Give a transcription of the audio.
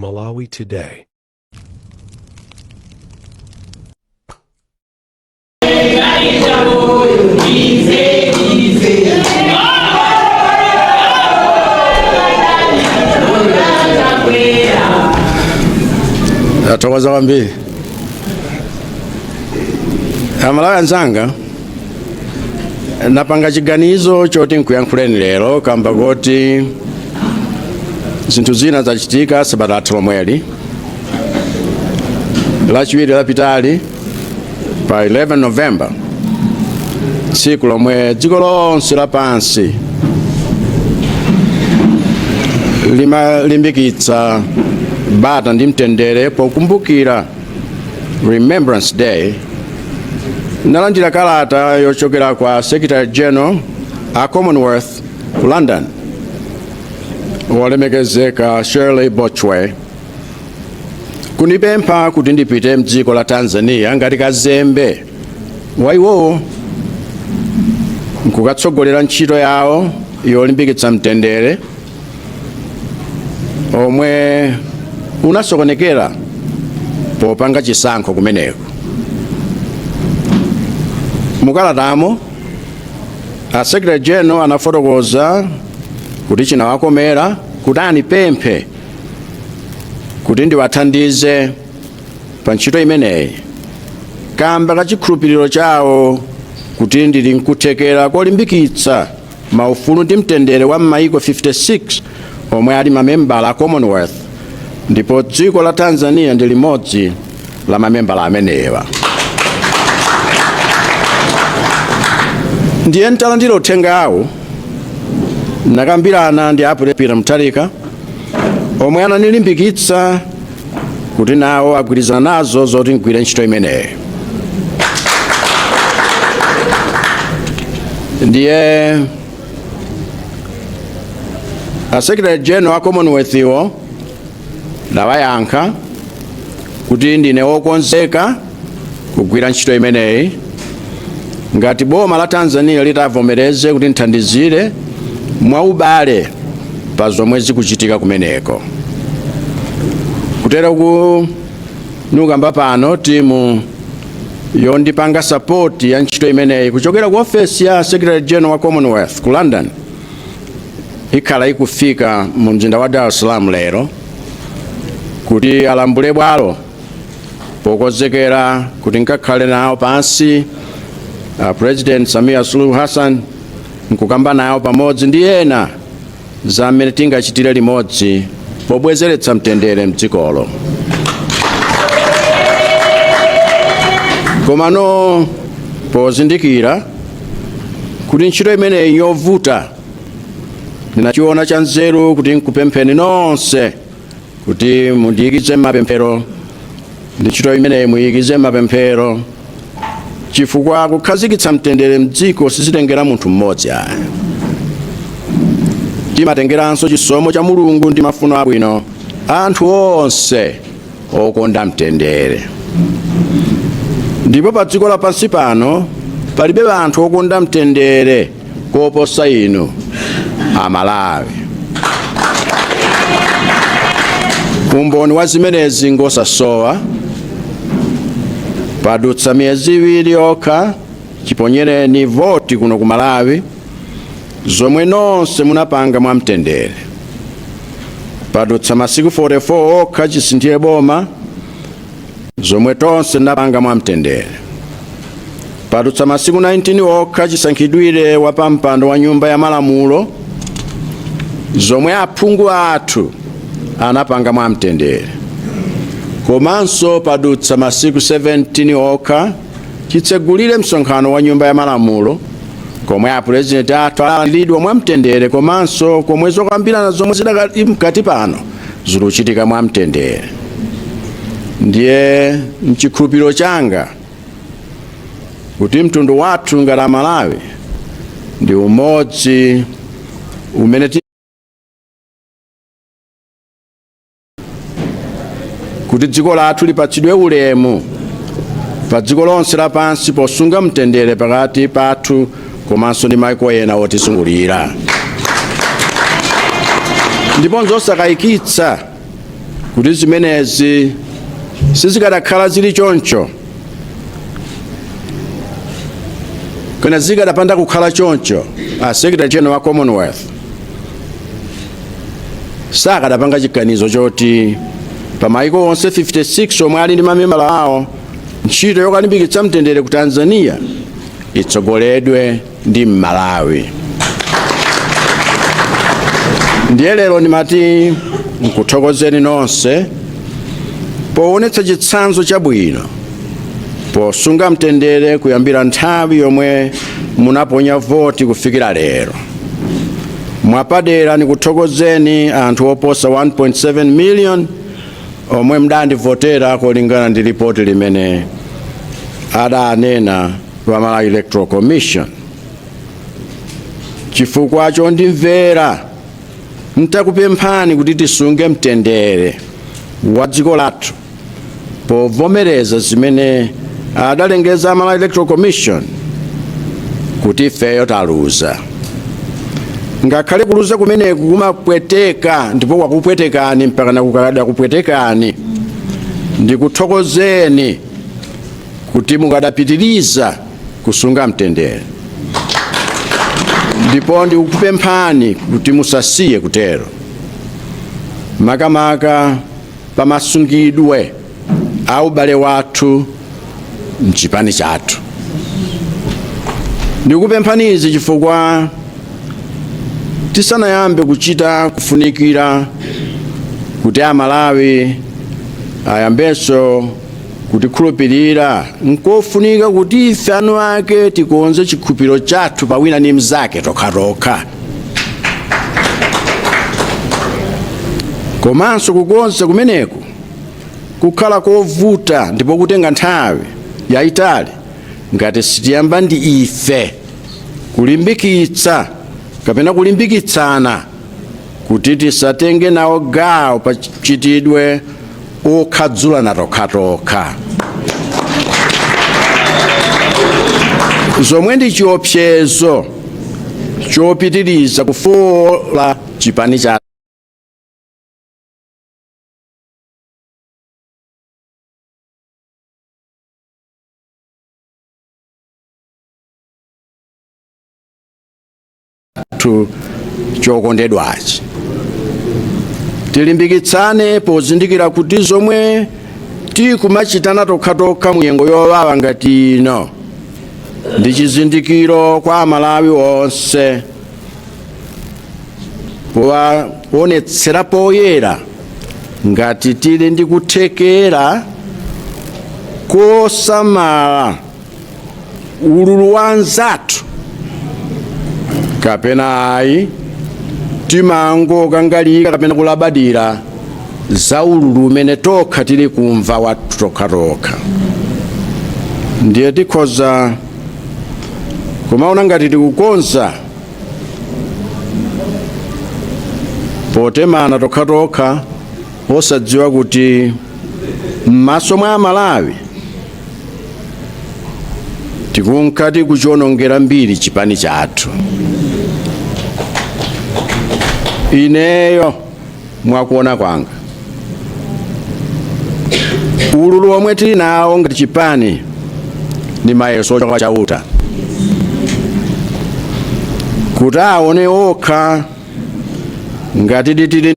Malawi Today. Tathokoza kwambiri, Amalawi anzanga. Napanga chiganizo choti nkuyankhuleni lero kamba koti zinthu zina zachitika sabata latha lomweli. Lachiwiri lapitali pa 11 November, tsiku lomwe dziko lonse lapansi limalimbikitsa bata ndi mtendere pokumbukira Remembrance Day, nalandira kalata yochokera kwa Secretary General a Commonwealth ku London, wolemekezeka Shirley Botchwey, kunipempha kuti ndipite mdziko la Tanzania ngati kazembe wa iwowo nkukatsogolera ntchito yawo yolimbikitsa mtendere omwe unasokonekera popanga chisankho kumeneko. Mukalatamo, a Secretary General anafotokoza kuti chinawakomera kuti anipemphe kuti ndiwathandize pa ntchito imeneyi kamba ka chikhulupiriro chawo kuti ndili nkuthekera kolimbikitsa maufulu ndi mtendere wa m'mayiko 56 omwe ali mamembala a Commonwealth, ndipo dziko la Tanzania ndi limodzi la mamembala amenewa. Ndiye ntalandira uthengawu, nakambirana ndi a Peter Mutharika omwe ananilimbikitsa kuti nawo agwirizana nazo zoti ngwire ntchito imeneyi. Ndiye a Secretary General a Commonwealth iwo ndawayankha kuti ndine wokonzeka kugwira ntchito imeneyi ngati boma la Tanzania litavomereze kuti nthandizire mwaubale pa zomwe zikuchitika kumeneko. Kutero ku nukamba pano, timu yondipanga sapoti ya ntchito imeneyi kuchokera ku ofesi ya Secretary General wa Commonwealth ku London ikhala ikufika mu mzinda wa Dar es Salaam lero kuti alambule bwalo pokonzekera kuti nkakhale nawo pansi President Samia Suluhu Hassan nkukamba nawo pamodzi ndi ena za mmene tingachitire limodzi pobwezeretsa mtendere mdzikolo. Komano pozindikira kuti ntchito imeneyi yovuta, ndinachiona cha nzeru kuti nkupempheni nonse kuti mundiyikize m'mapemphero ndi ntchito imeneyi muyikize m'mapemphero, chifukwa kukhazikitsa mtendere mdziko sizitengera munthu mmodzi ayi, timatengeranso chisomo cha Mulungu ndi mafuno abwino anthu onse okonda mtendere. Ndipo pa dziko lapansi pano palibe anthu okonda mtendere koposa inu Amalawi. Umboni wa zimenezi ngosasowa. Padutsa miyezi 2 yokha chiponyereni voti kuno ku Malawi, zomwe nonse munapanga mwamtendere. Padutsa masiku 44 okha chisinthire boma, zomwe tonse tinapanga mwamtendere. Padutsa masiku 19 okha chisankhidwire wa pampando wa nyumba ya malamulo, zomwe aphungu athu anapanga mwamtendere. Komanso padutsa masiku 17 okha chitsegulire msonkhano wa nyumba ya malamulo, komwe apurezidenti athu alandiridwa mwamtendere, komanso komwe zokambirana zomwe zidakali mkati pano zikuchitika mwamtendere. Ndiye mchikhulupiriro changa kuti mtundu wathu ngati Amalawi ndi umodzi umene kuti dziko lathu lipatsidwe ulemu pa dziko lonse lapansi posunga mtendere pakati pathu komanso ndi maiko ena otizungulira. Ndipo nzosakayikitsa Kuti zimenezi sizikadakhala zili choncho, kana zikadapanda kukhala choncho, a Secretary General wa Commonwealth sakadapanga chiganizo choti pa maiko onse 56 omwe ali ndi mamembala awo, ntchito yokalimbikitsa mtendere ku Tanzania itsogoledwe ndi Mmalawi. Ndiye lero ndimati nkuthokozeni nonse poonetsa chitsanzo chabwino posunga mtendere kuyambira nthawi yomwe munaponya voti kufikira lero. Mwapadera nikuthokozeni anthu oposa 1.7 million omwe mudandivotera kolingana ndi ripoti limene adanena pa Malawi Electoral Commission, chifukwa chondimvera ntakupemphani kuti tisunge mtendere wa dziko lathu povomereza zimene adalengeza Malawi Electoral Commission kuti ifeyo taluza. Ngakhale kuluza kumeneku kumapweteka ndipo kwakupwetekani mpaka nakukada kupwetekani, ndikuthokozeni kuti mukadapitiriza kusunga mtendere, ndipo ndikukupemphani kuti musasiye kutero, makamaka pamasungidwe a ubale wathu mchipani chathu. Ndikukupemphani izi chifukwa tisanayambe kuchita kufunikira kuti Amalawi ayambenso kutikhulupirira, nkofunika kuti ife anu ake tikonze chikhulupiriro chathu pa wina ndi mnzake tokhatokha. Komanso kukonza kumeneku kukhala kovuta ndipo kutenga nthawi yayitali ngati sitiyamba ndi ife kulimbikitsa kapena kulimbikitsana kuti tisatenge nawo gawo pa mchitidwe okhadzulana tokhatokha, zomwe ndi chiopsezo chopitiriza kufola chipani chathu chokondedwachi. Tilimbikitsane pozindikira kuti zomwe tikumachitana tokhatokha mu nyengo yowawa ngati ino ndi chizindikiro kwa Amalawi onse, powaonetsera poyera ngati tili ndi kuthekera kosamala ululu wa anzathu kapena ayi, timangokangalika kapena kulabadira za ululu umene tokha tili kumva wathu tokhatokha. Ndiye tikhoza kumaona ngati tikukonza potemana tokhatokha, osadziwa kuti m'maso mwa Amalawi tikunka tikuchionongera mbiri chipani chathu. Ineyo mwakuona kwanga, ululu omwe tili nawo ngati chipani ndi mayeso ochoka kwa Chauta kuti aone okha ngati tili